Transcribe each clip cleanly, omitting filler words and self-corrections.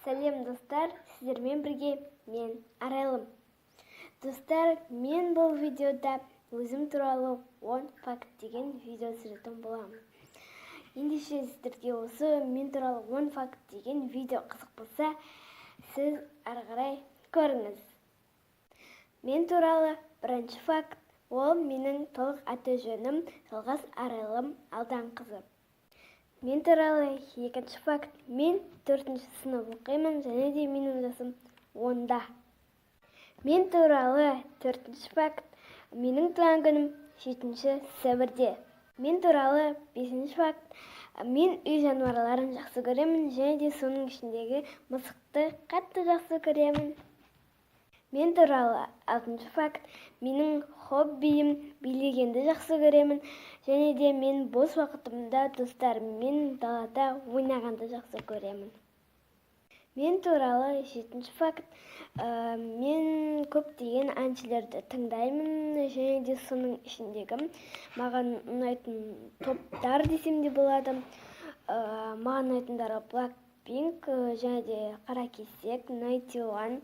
Сәлем, достар! Сіздермен бірге мен, Арайлым. Достар, мен бұл видеода өзім туралы 10 факт деген видео түсіретін боламын. Ендеше, сіздерге осы мен туралы 10 факт деген видео қызық болса, сіз ары қарай көріңіз. Мен туралы бірінші факт: ол менің толық аты жөнім Жалғас Арайлым Алданқызы. Мен туралы екінші факт: мен төртінші сынып оқимын және де менің жасым 10-да. Мен туралы төртінші факт: менің туған күнім 7 сәуірде. Мен туралы бесінші факт: мен үй жануарларын жақсы көремін және де соның ішіндегі мысықты қатты жақсы көремін. Мен туралы алтыншы факт: менің хоббиім билегенді жақсы көремін және де мен бос уақытымда достарыммен далада ойнағанды жақсы көремін. Мен туралы жетінші факт: мен көптеген әншілерді тыңдаймын және де соның ішіндегі маған ұнайтын топтар десем де болады, маған ұнайтындары Blackpink және де Қаракесек, Ninety One,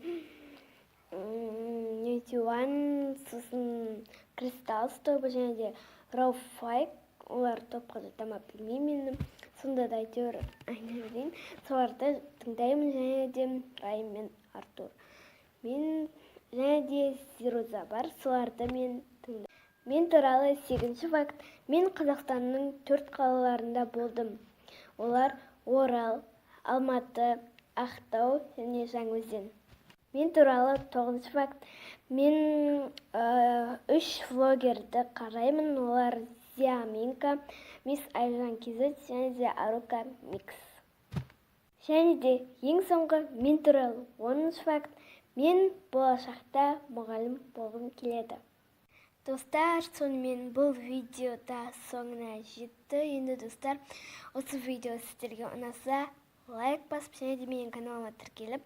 Ninety One, сосын Кристалс тобы және де Row Five. Олар топқа жата ма, білмеймін енді, сонда да әйтеуір айта берейін, соларды тыңдаймын. Және де Райым мен Артур мен және де Зируза бар, соларды мен тыңдаймын. Мен туралы сегізінші факт: мен Қазақстанның төрт қалаларында болдым. Олар: Орал, Алматы, Ақтау және Жаңаөзен. Мен туралы тоғызыншы факт: мен үш влогерді қараймын. Олар: Зиаминка, Мисс Айжан kz және де Арука Микс. Және де ең соңғы мен туралы 10-факт: мен болашақта мұғалім болғым келеді. Достар, сонымен бұл видео да соңына жетті. Енді, достар, осы видео сіздерге ұнаса, лайк басып және де менің каналыма тіркеліп,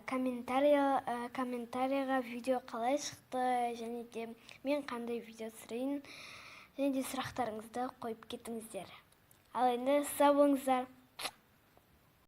комментарийға видео қалай шықты және де мен қандай видео түсірейін және де сұрақтарыңызды қойып кетіңіздер. Ал енді сау болыңыздар.